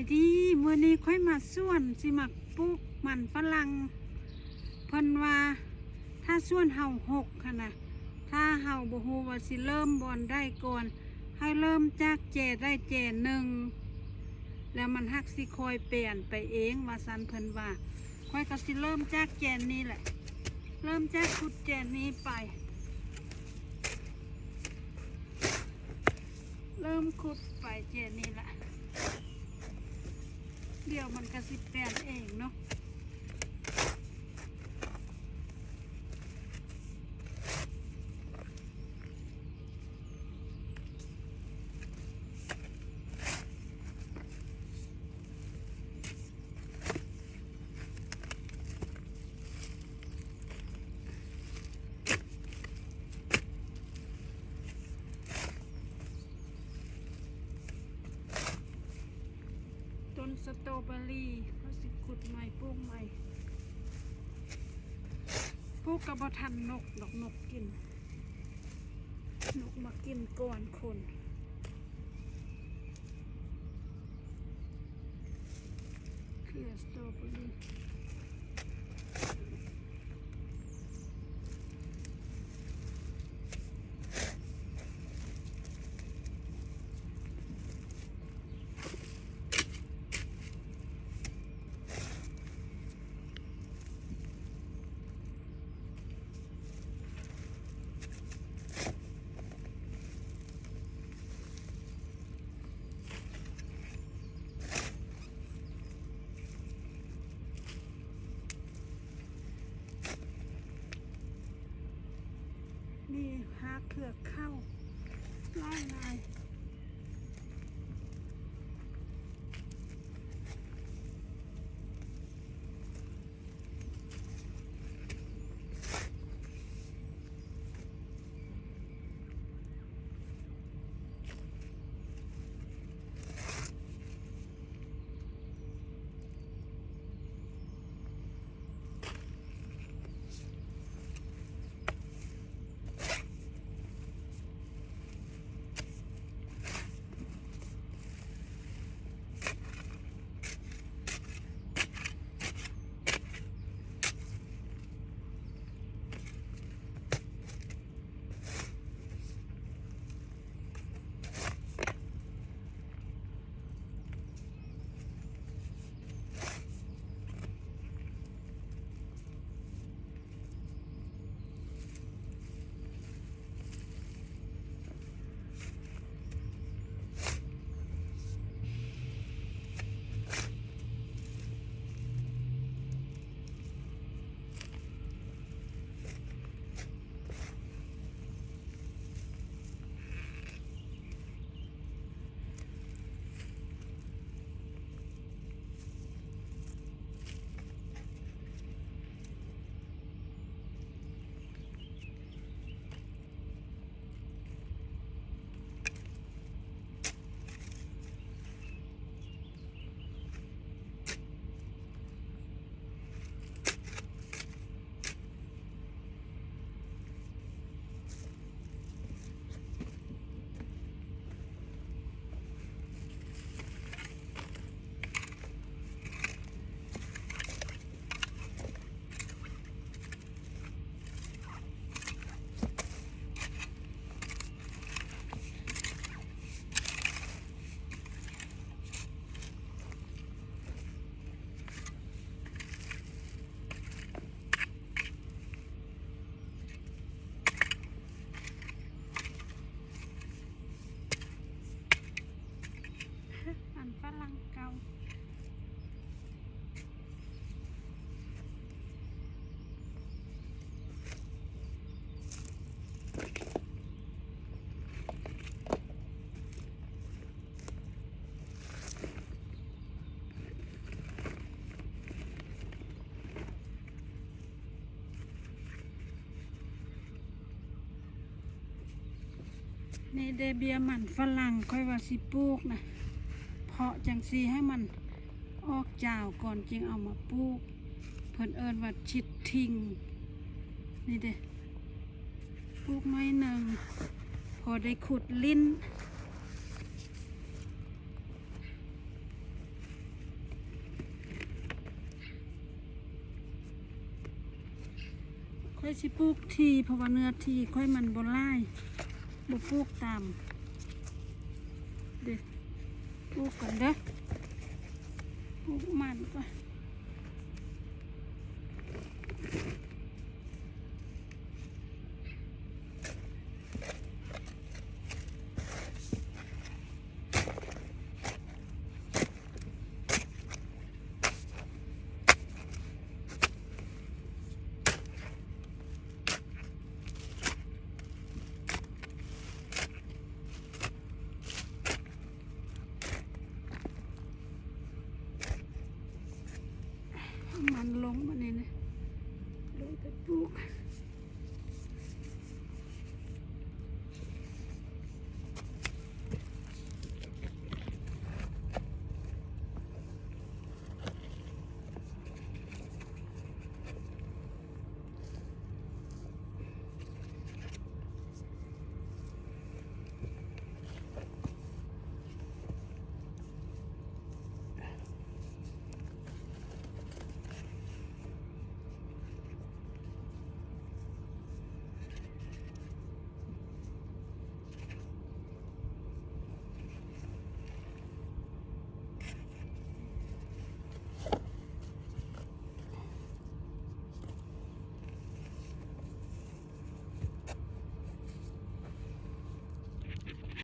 ດີ ມື້ນີ້ຂ້ອຍມາສວນ ຊິມາປູກມັນຝຣັ່ງ. ເພິ່ນວ່າຖ້າສວນເຮົາຮົກຫັ້ນນະ ຖ້າເຮົາບໍ່ຮູ້ວ່າຊິເລີ່ມບ່ອນໃດກ່ອນ ໃຫ້ເລີ່ມຈາກແຈໃດແຈໜຶ່ງ ແລ້ວມັນຫາກຊິຄ່ອຍປ່ຽນໄປເອງ ວ່າຊັ້ນເພິ່ນວ່າ. ຂ້ອຍກໍຊິເລີ່ມຈາກແຈນີ້ແຫຼະ ເລີ່ມຈາກຂຸດແຈນີ້ໄປ. ເລີ່ມຂຸດໄປແຈນີ້ລະ ດຽວມັນກະຊິແປນເອງເນາະ. ຕົ້ນສະຕໍເບີຣີ ເຮົາຊິຂຸດໃໝ່ ປູກໃໝ່. ປູກກໍບໍ່ທັນນົກດອກ ນົກກິນ ນົກມາກິນກ່ອນຄົນ. ເຄືອສະຕໍເບີຣີ. ມີຮາກເຄືອເຂົ້າຫຼາຍໆ. ມັນຝຣັ່ງເກົ່າ. ນີ້ເດ ເບ້ຍມັນຝຣັ່ງ ຂ້ອຍວ່າຊິປູກນະ ເພາະຈັ່ງຊີ້ໃຫ້ມັນອອກຈາວກ່ອນຈຶ່ງເອົາມາປູກ ເພິ່ນເອີ້ນວ່າຊິດທິງ ນີ້ເດ ປູກໜ້ອຍໜຶ່ງ ພໍໄດ້ຂຸດຫຼິ້ນ. ຊິປູກທີ່ ເພາະວ່າເນື້ອທີ່ຂ້ອຍມັນບໍ່ຫຼາຍ ບໍ່ປູກຕາມເດ້ ປູກກ່ອນເດີ ປູກມັນກ່ອນ.